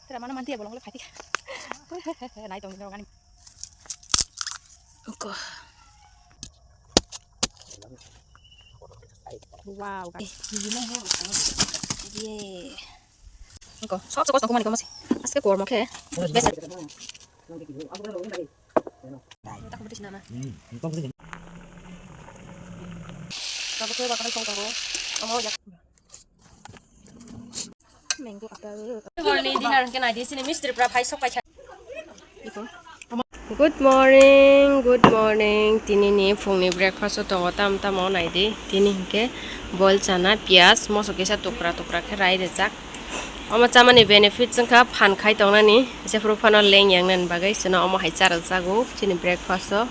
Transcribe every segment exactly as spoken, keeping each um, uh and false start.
Tera mana manti ya bolong le phati. Nai tong dino gani. Ko. Wow. Ye. Ko, sob se kosong kumani ko masi. Aske kor mo khe. Bes. Tabuk khe bakal song tongo. Omo ya. Mango apple. Morning dinner hwnkhe naidi sini mistri pura phai sok paikha. Good morning, good morning. Tini ni phung ni breakfast o tongo tam tamo naidi. Tini hwnkhe boil chana, piyaj, moso kisa tukra tukra khe rai rijak. Omo chamani benefit wngkha phan khai tongnani, jephuru phano leng yang nani bagwi chwngno omo hai charwk jago chini breakfast o.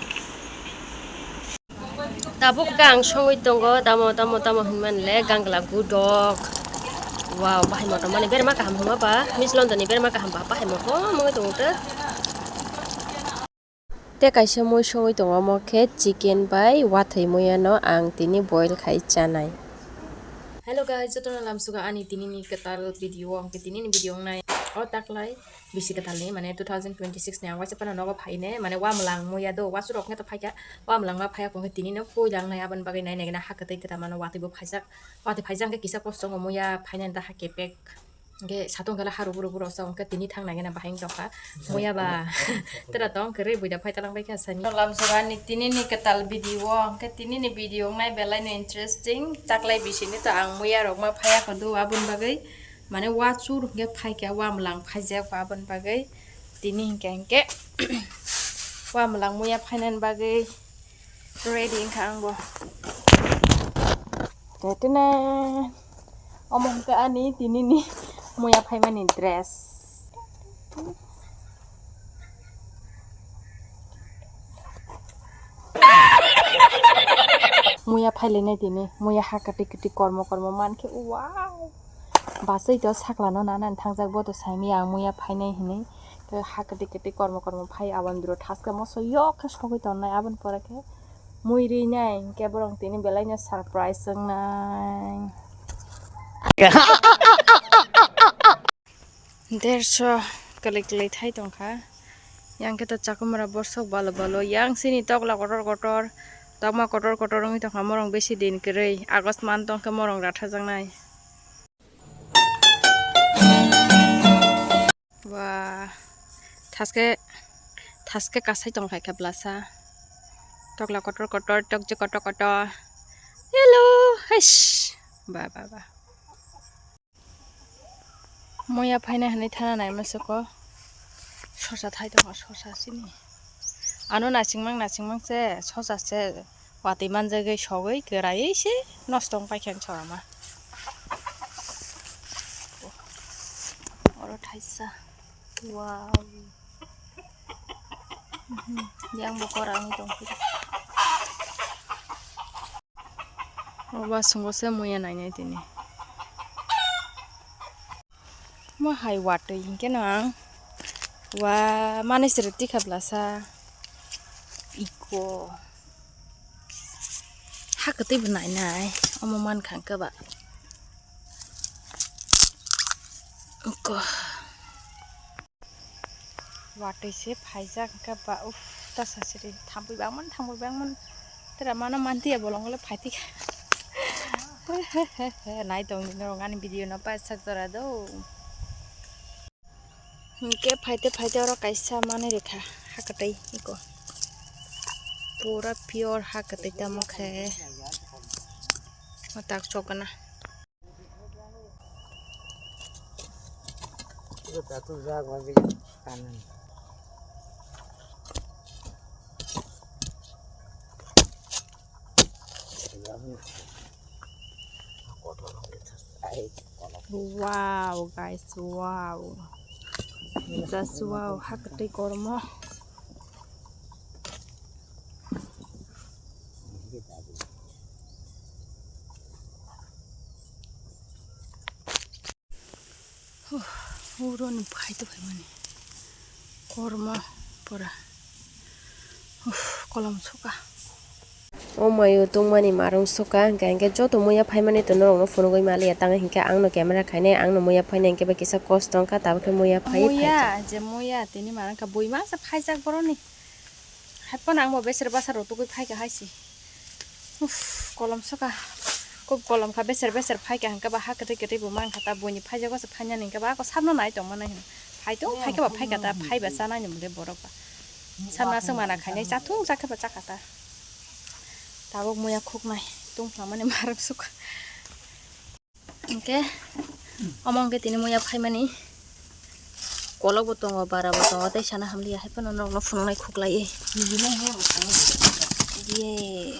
Tabuk khe ang songwi tongo, tamo, tamo, tamo hinmani le gangla gudok. Wow, bahai motom mani berma kaham hwnma ba, Miss London ni berma kaham ba, bahai motom wngwi tongo te. Te kaisa mui songwi tongo, omo khe chicken bai wathwi muiya no ang tini boil khai chanai. Hello guys, jotono lamsuga ani tini ni kwtal video, ang khe tini ni video wngnai. O taklai bisi kwtal ni, mane two thousand twenty-six ni ang waisa phano nogo phaine, mane wa mwlang muiya do, wasu rok nge to phaikha, wa mwlang ma phaiya kongkhe tini no poi lang nai, aboni bagwi nai nai gana ha kwtwi kwta mano watwi bo phaijak, watwi phaijak khe kisa kosto wngkha muiya phainani da ha kepek. Hingke satung kala haru buru buru sa hingke tini thang nai gana bahai wng tongkha. Muya ba tera tong kere buida phai talang bai kha sani. Lamsoga ni tini ni ketal video, hingke tini ni video nai belai no interesting. Taklai bisi ni to ang muya rok ma phaya kodu aboni bagwi. Mane wa chur hingke phai kha wa mwlang phai jak aboni bagwi. Tini hingke hingke wa mwlang muya phai nani bagwi. Ready wngkha ang bo. Tetene. Omo hwnkhe ani tini ni muya phaimani dress. Muya phailainai tini, muya ha kwtwi kwtwi kormo kormo mankhe, wow! Basai to sakla no nana thangjak, bo to saimaya ang muya phainai hinwi. Tei ha kwtwi kwtwi kormo kormo phai aboni bwrwi thaska moso yok khe sogwi tongnai, aboni pore khe mui rinai, hingke borok tini belai no surprise wngnai. Derso kwlwi kwlwi thai tongkha. Yang khe to chakumra borsok balo balo. Yang sini tokla kotor kotor, tokma kotor kotor wngwi tongkha, morong besi din kwrwi. August month tongkhe morong rathajaknai. Ba, thaske, thaske kasai tongkha khe blasa. Tokla kotor kotor, tokje kotor kotor. Hello, heish. Ba, ba, ba. Muya phaina hinwi thana naima soko. Sosa thai tongo, sosa sini. Ano nachingmang, nachingmang se, sosa se. Watwi manjagwi sogwi kwraiwi se nosto wng paikha ang chorama. Oro thaisa. Wow. Mhm. Yang bo kora wngwi tongphuru. Obo sungo se muya nainai tini. Mo hai watwi hinkhe no ang wa manwi siri tikha blasa iko ha kwtwi bo nainai omo mankha hinkhe ba iko watwi se phaijak hinkhe ba uff ta sasiri thambwi bangmani thambwi bangmani tera mano mantiya bolong le phaiti kha. Nai tong di norok ani video no paisa jora do. Hingke phaite phaite oro kaisa manwi rikha ha kwtwi iko. Pura pure ha kwtwi tamo khe. Matak chokna. Wow, guys, wow. Just wow, ha kwtwi kormo. Huh, uro ni phai to phai mani. Kormo pura. Huh, kolom suka. O mayo tongmani marung suka, hingka hingke joto muya phaimani to norokno phunugui maliya, tang hingke angno camera khainai, angno muya phainai hingke ba kisa kosto wngkha, tabukhe muya phai muya, je muya tini marung kha, buima se phaijak boroni. Haiphano ang bo beser bwsarok tugui phaikha hai se. Uff, kolom suka. Kub kolom kha, beser beser phaikha hingke ba ha kwtwi kwtwi bo mankha ta, buini phaijago se phainani hingke ba ako sabno nai tongmani hino. Phai tong, phaikhe ba phaikha ta, phaiba chanai ni mole borok ba. Sabno aswk mana khainai, chathung chakhe ba chakha ta. Tabuk muya khuknai, tungphla mani marok suk. Hingke, omo hingke tini muya phaimani. Kolok bo tongo, bara bo tongo, tei sana hamliya, haiphano norokno phunuknai khuklai. Ye.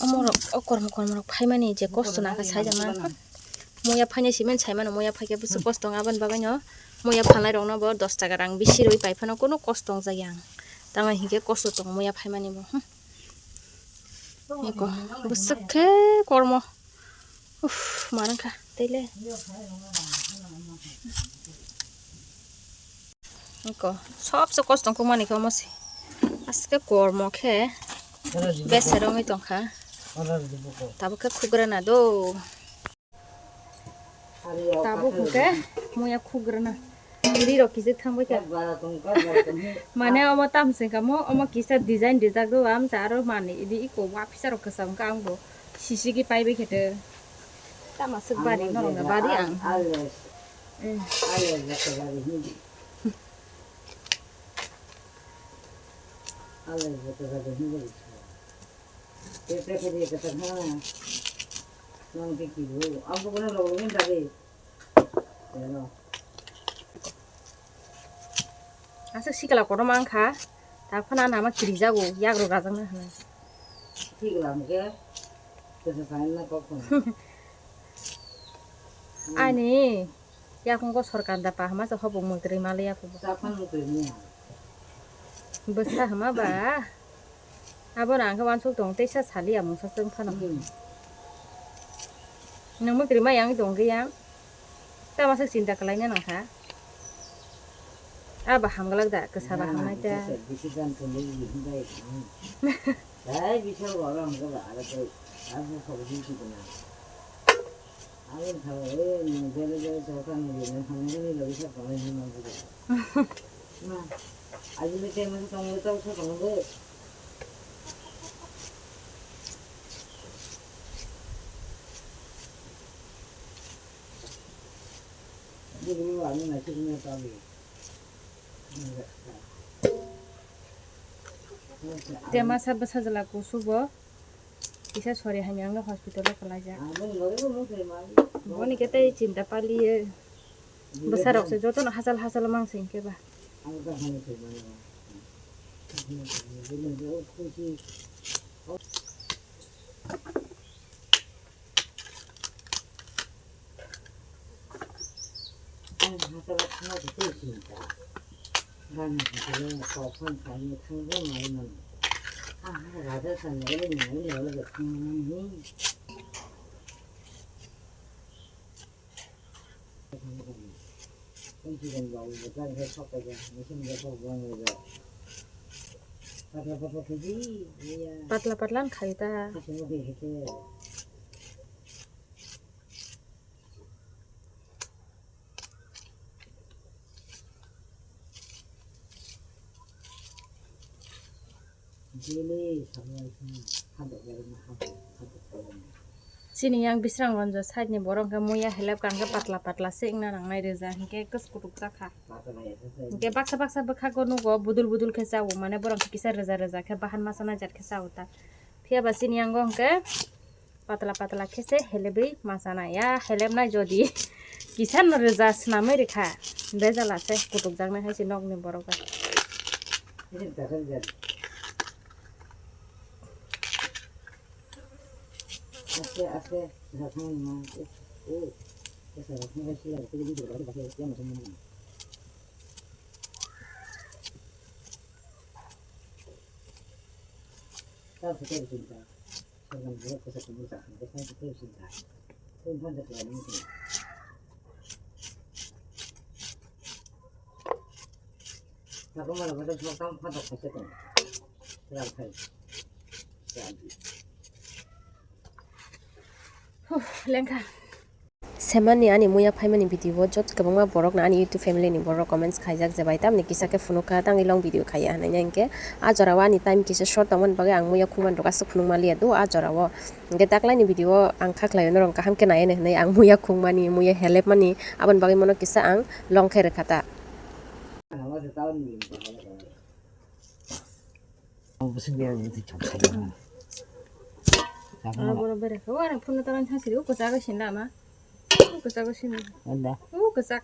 Omorok, o kormo kormo rok phaimani je kosto nangkha saijama. Muya phainai simi saimano, muya phaikhe bwswk kosto wng, aboni bagwino muya phalnai rokno bo dos taka rang bisi rwi paiphano kunu kosto wngjakya ang. Tamo hinkhe kosto tongo muya phaimani bo. Eko bwswk khe kormo. Uff, ma rwngkha tei le. Eko sobse kosto wngkukmani khe omo se. Aske kormo khe beser wngwi tongkha. Tabuk khe khugrana do. Tabuk hwnkhe muya khugrana. Ri rok kijik thangbai kha. Mane omo tam sengkha mo, omo kisa design rijak do, amsa aro mani idi iko wa pisa rok kwcham kha, ang bo sisigi paibai khe te. Tama swk bari norok na bari ang. Mm. Tete kiri kata ha. Nang tiki bu. Ang bu kena lo lo minta de. Asa sikla kotor mang kha. Ta khana nama kiri jago. Yak ro gajang na hana. Sikla mke. Kesa sain na kok. Ani. Yakung ko sorkar da pa hama sa hobong mukri mali yakung. Bwsa hama ba. Abo rang khe wansuk tong teisa sali amung sa chwng phano. Hmm. Nang mukri ma yang tong khe yang. Ta masa chinta kalaina nang kha. Aba hamgalak da kwsa ba hamnai ta. Dai bisa orang ke ba ada tu. Aku kau sini tu kena. Ang thago, eh, bele bele thago, kang bele thago, bele bele sa thago, bele bele thago. Ma, aji bele thago, thago, thago, thago, thago. Bele bele ani na chini thago. Te masa bwsa jwla kusu bo kisa sori hamya wngkha hospital o kwlaijak. Boni khe tei chinta paliye. Bwsa rok se jotono hachal hachal mang se hinkhe ba. Ang hachalo thangna de tei chinta. Gana hachalo kok phan khaini thangbo mai mano. Ang raja sanjagale nai lolo de thangmani. Patla patla wngkha ta. Chini yang Bisrang Ronjo side ni borok hwnkhe muya helep ka hwnkhe patla patla se wngna nangnai rwja hinkhe kwskutuk chakha. Hinkhe baksa baksa bwkhago nugo budul budul khe chao, mane borok kisa rwja rwja khe bahan masa naijak khe chao ta. Phiya ba chini yango hwnkhe patla patla khe se helebwi machana ya, helepnai jodi kisa no rwja swnamwi rwkha, bejal ase kutukjaknai hai se nokni borok bai. Aste aste. Huh, lengkha. Semani ani muya phaimani video o jot kwbangma borok no ani YouTube family ni borok comments khaijak je bai tamni kisa khe phunukha tangwi long video khaiya hinwi hinkhe a jora o ani time kisa short tongmani bagwi ang muya khungmani rok aswk phunuk manliya do a jora o hinkhe daklaini video o ang kha khlaio norok kaham khe nai hinwi ang muya khungmani muya helepmani aboni bagwi mono kisa ang long khe rwkha ta. Ang bwswk biyang twi cham cham. Abo bere ko ang phone taran thang siri ko jaga sin lama. Ko jaga sin. Oda. Ko kajak.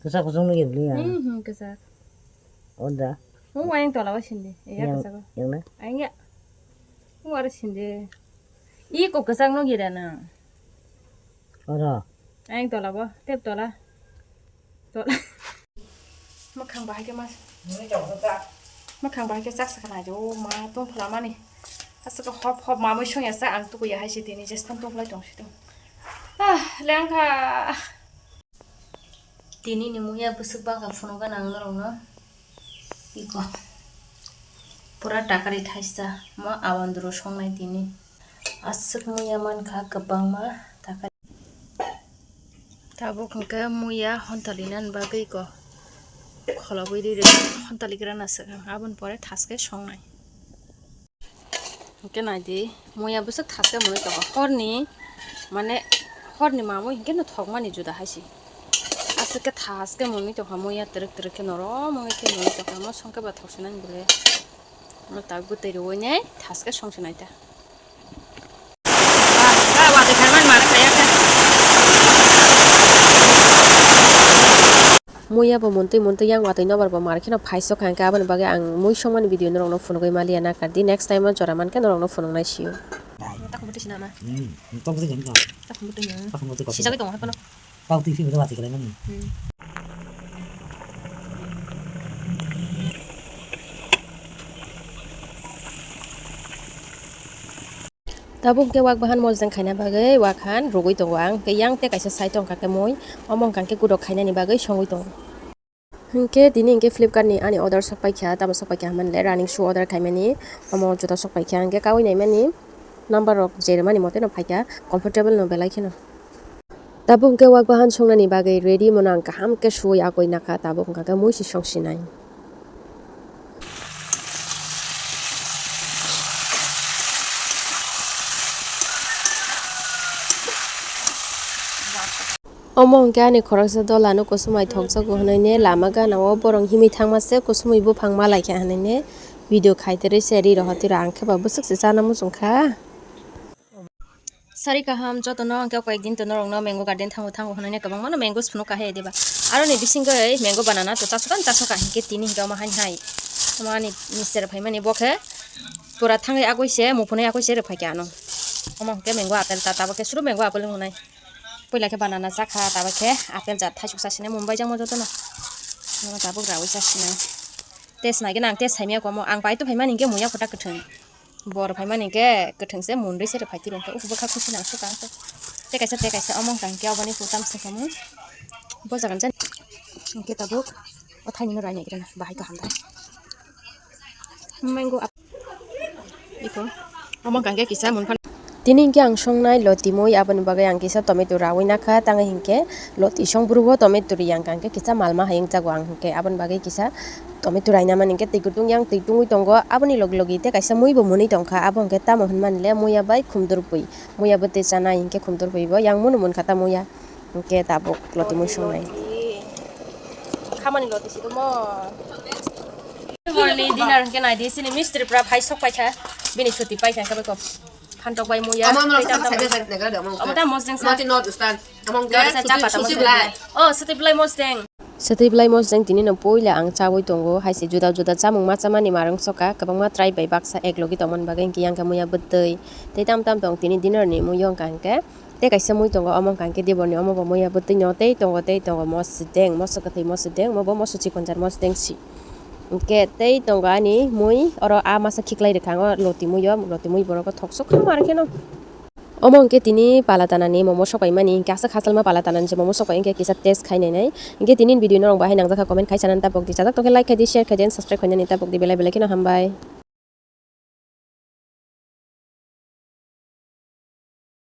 Kajak ko jong lagi beli ya. Hmm, hmm, kajak. Oda. Ko wayang tola wa sin de. Ya kajak. Yang na? Ayang ya. Ko ara sin de. I ko kajak no gira na. Ora. Ayang tola bo, tep tola. Tola. Mwkhang bahai khe mas. Mwkhang bahai khe chak sakha nai o ma tong phalamani. Aswk hop hop mamui songya sa ang tukuya hai se tini jespan tong phalai tong si tong. Ah, lengkha. Tini ni muya bwswk bangkha phunukgana ang norokno. Iko. Pura takari thaisa mo awandru songnai tini. Aswk muya mankha kwbangma takari. Tabuk hwnkhe muya hontalinani bagwi ko kholobwi ri rw hontaligrana swkang aboni pore thaske songnai. Hwnkhe naidi muya bwswk thaske mwnwi tongkha horni mane horni mamwi hwnkhe no thokmani juda hai se aswk khe thaske mwnwi tongkha muya twrwk twrwk khe norom wngwi khe mwnwi tongkha omo songkhe ba thoksinani bwle. Ano tak bwtwi rwui nai thaske songse nai ta. Muya bo montwi montwi yang watwi nobar bo mar kheno phai sok kha hwnkhe aboni bagwi ang mui songmani video norokno phunugwi maliya nakardi next time o jora mankhe norokno phunuknai sio. Takhum bwtwi sinama. Hmm, takhum bwtwi sinama. Takhum bwtwi sinama. Takhum bwtwi sinama. Sijagwi tongo hai phano. Tao twi phiyok watwi kwlaimani. Hmm. Tabuk hwnkhe wak bahan mojang khaina bagwi wak han rwgwi tongo ang. Hwnkhe yang tei kaisa side o hwnkha khe mui, omo hwnkha khe gudok khainani bagwi songwi tongo. Hwnkhe tini hwnkhe Flipkart ni ani order sok paikha, tamo sok paikha hwnmani le running shoe order khaimani, omo juta sok paikha hwnkhe kaui naimani number rok je rwmani mote no phaikha, comfortable no belai kheno. Tabuk hwnkhe wak bahan songnani bagwi ready mono ang kaham khe suwi agoi nakha, tabuk hwnkha khe mui se songsinai. Omo hwnkhe ani khoroksa dola no kusumai thokjago hwnwi ne lama gana o borok himwi thangma se kusumui buphang ma laikha hwnwi ne video khai twi rw se ri rohor twi rw ang khe ba bwswk se chana muchung kha. Sari kaham jotono hwnkhe koyek din to norokno mango garden thango thango hwnwi ne kwbangma no mangoes phunuk kha he diba. Aroni bisingwi mango banana to chasokan chasoka hinkhe tini hinkhe omo hain hai. Omo ani mister phaimani bo khe pura thangwi agoi se muphunwi agoi se rwphai khe ano. Omo hinkhe mango apple ta tabuk khe suru mango apple wngnai. Puila khe banana chakha tabuk khe apple jat thaisuk chasinai mumbai jangma jotono. Omo tabuk raui chasinai. Test nai gana ang test saimaya komo ang bai to phaimani hinkhe muya kota kwthwng. Bor phaimani hinkhe kwthwng se munrwi se rwphai twi rwngkha. Uku bwkha khusi nang sukha ang. Tei kaisa tei kaisa omo wngkha hinkhe oboni phutam singkhamu. Bo jagan jan hinkhe tabuk o thainino rainai gana bahai kaham bai. Mango ap-, iko omo wngkha hinkhe kisa mun phan. Tini hinkhe ang songnai loti mui, aboni bagwi ang kisa tomato raui nakha, tangwi hinkhe loti song bwrwi o tomato ri ang kha hinkhe kisa malma hai wngjago ang hinkhe aboni bagwi kisa tomato raina mani hinkhe twi kutung yang twi tungwi tongo, aboni logi logi tei kaisa mui bo mwnwi tongkha, abo hinkhe tamo hwnmani le muya bai khumdurpui, muya bwtwi chanai hinkhe khumdurpui bo yang munu munkha ta muya hinkhe tabuk loti mui songnai. Khamani loti si tongmo. Morning dinner hinkhe naidi sini mistri pura phai sok paikha, bini chuti paikha hinkhe bai kok. Phantok bai muya. Omo, omo, tei tam tam. Omo ta mosdeng sa. Mati not stand. Omo ta sa chapa ta mosdeng. Oh, swtwi belai mosdeng. Swtwi belai mosdeng tini no puila ang chaui tongo. Hai se juda juda chamung ma chamani marung soka. Kwbangma try bai baksa ek logi tongmani bagwi hinkhe yang khe muya bwtwi. Tei tam tam tong tini dinner ni muyo wngkha hinkhe. Tei kaisa mui tongo omo wngkha hinkhe dibor ni omo bo muya bwtwi no tei tongo tei tongo mosdeng. Moso kwthwi mosdeng. Omo bo moso chikonjar mosdeng si. Hinkhe tei tongo ani mui, oro a masa khiklai rwkha ang o loti mui o, loti mui borok o thok sok kha mar kheno. Omo hinkhe tini pala tanani momo sok paimani, hinkhe aswk hachal ma pala tanani se momo sok pai hinkhe kisa test khai nainai. Hinkhe tini video norok bahai nangjakha comment khai sanani ta pokdi, chajak tongkhe like khaidi, share khaidi, and subscribe khainani ta pokdi, belai belai kheno hambai.